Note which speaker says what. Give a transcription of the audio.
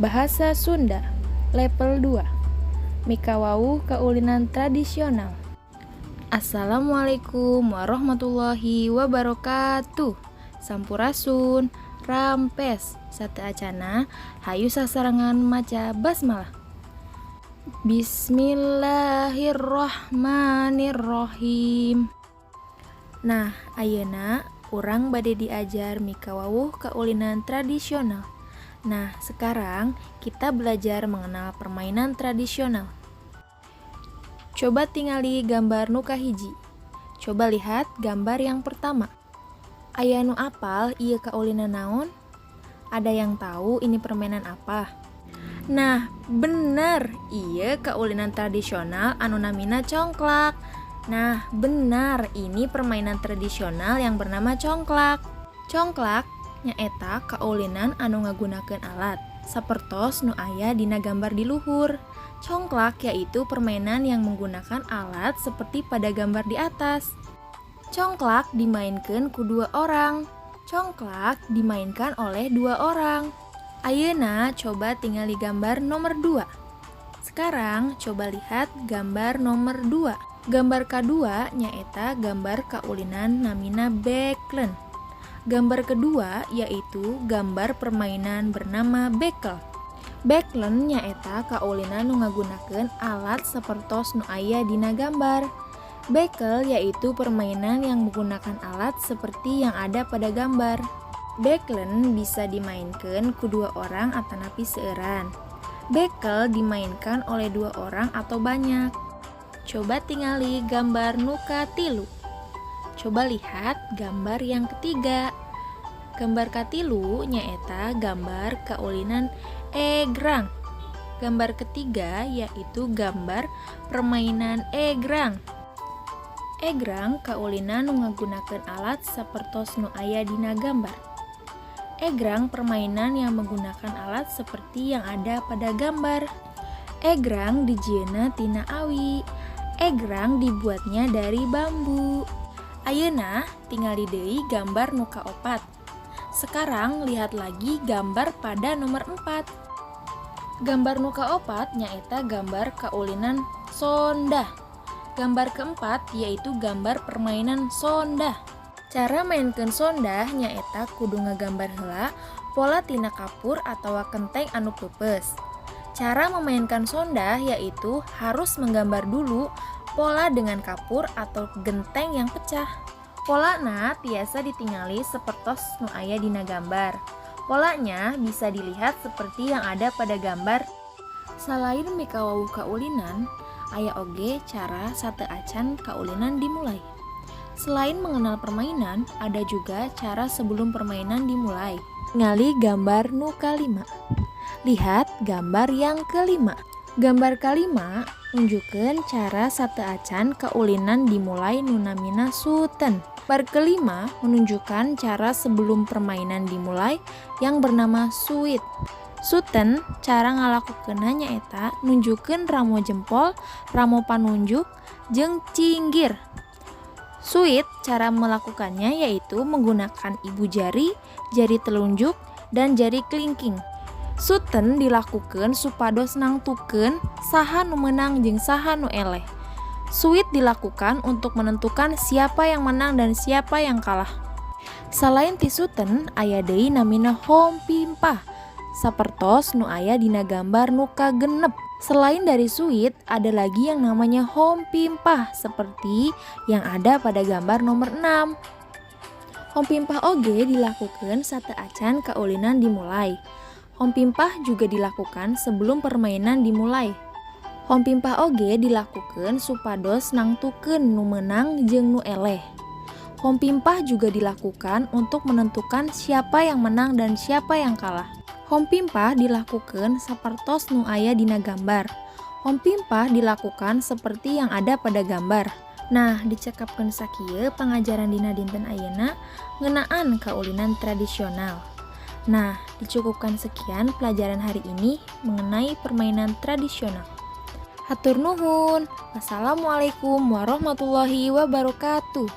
Speaker 1: Bahasa Sunda level 2, Mikawawuh kaulinan tradisional. Assalamualaikum warahmatullahi wabarakatuh. Sampurasun, rampes. Sateuacanna, hayu sasarengan maca basmalah. Bismillahirrahmanirrahim. Nah, ayeuna urang bade diajar mikawawuh kaulinan tradisional. Nah, sekarang kita belajar mengenal permainan tradisional. Coba tingali gambar nu kahiji. Coba lihat gambar yang pertama. Aya nu apal ieu kaulinan naon? Ada yang tahu ini permainan apa? Nah, bener, ieu kaulinan tradisional anu namina congklak. Nah, benar, ini permainan tradisional yang bernama congklak. Congklak nyaeta kaulinan anu ngagunakeun alat sapertos nu aya dina gambar di luhur. Congklak yaitu permainan yang menggunakan alat seperti pada gambar di atas. Congklak dimainkan ku dua orang. Congklak dimainkan oleh dua orang. Ayeuna coba tingali gambar nomor 2. Sekarang coba lihat gambar nomor 2. Gambar kedua nyaeta gambar kaulinan namina beklen. Gambar kedua yaitu gambar permainan bernama bekel. Beklen nyaeta kaulinan nu ngagunakeun alat sapertos nu aya dina gambar. Bekel yaitu permainan yang menggunakan alat seperti yang ada pada gambar. Beklen bisa dimainkan ku dua orang atanapi seueuran. Bekel dimainkan oleh dua orang atau banyak. Coba tingali gambar nu katilu. Coba lihat gambar yang ketiga. Gambar katilu nyaeta gambar kaulinan egrang. Gambar ketiga yaitu gambar permainan egrang. Egrang kaulinan nu ngagunakeun alat sapertos nu aya dina gambar. Egrang permainan yang menggunakan alat seperti yang ada pada gambar. Egrang dijieunna tina awi. Egrang dibuatnya dari bambu. Ayeuna tingali deui gambar nu kaopat. Sekarang lihat lagi gambar pada nomor 4. Gambar nu kaopat nyaeta gambar kaulinan sondah. Gambar keempat yaitu gambar permainan sondah. Cara mainkeun sondah nyaeta kudu ngagambar heula pola tina kapur atawa kenteng anu peupeus. Cara memainkan sondah yaitu harus menggambar dulu pola dengan kapur atau genteng yang pecah. Polana tiasa ditingali sapertos nu aya dina gambar. Polanya bisa dilihat seperti yang ada pada gambar. Salain mikawawuh kaulinan, aya oge cara sateuacan kaulinan dimulai. Selain mengenal permainan, ada juga cara sebelum permainan dimulai. Tingali gambar nu kalima. Lihat gambar yang kelima. Gambar kalima nunjukkeun cara sateuacan kaulinan dimulai nu namina suten. Gambar kelima menunjukkan cara sebelum permainan dimulai yang bernama suit. Suten cara ngalakukeunna nyaeta nunjukkeun ramo jempol, ramo panunjuk, jeung cinggir. Suit cara melakukannya yaitu menggunakan ibu jari, jari telunjuk, dan jari kelingking. Suten dilakukeun supados nangtukeun saha nu meunang jeung saha nu eleh. Suit dilakukan untuk menentukan siapa yang menang dan siapa yang kalah. Salain ti suten, aya deui namina hompimpah sapertos nu aya dina gambar nu kagenep. Selain dari suit, ada lagi yang namanya hompimpah seperti yang ada pada gambar nomor 6. Hompimpah oge dilakukan sateuacan kaulinan dimulai. Hompimpah juga dilakukan sebelum permainan dimulai. Hompimpah oge dilakukan supados nangtukeun nu meunang jeung nu eleh. Hompimpah juga dilakukan untuk menentukan siapa yang menang dan siapa yang kalah. Hompimpah dilakukan sapertos nu aya dina gambar. Hompimpah dilakukan seperti yang ada pada gambar. Nah, dicekapkeun sakieu pangajaran dina dinten ayeuna ngeunaan kaulinan tradisional. Nah, dicukupkan sekian pelajaran hari ini mengenai permainan tradisional. Hatur nuhun. Wassalamualaikum warahmatullahi wabarakatuh.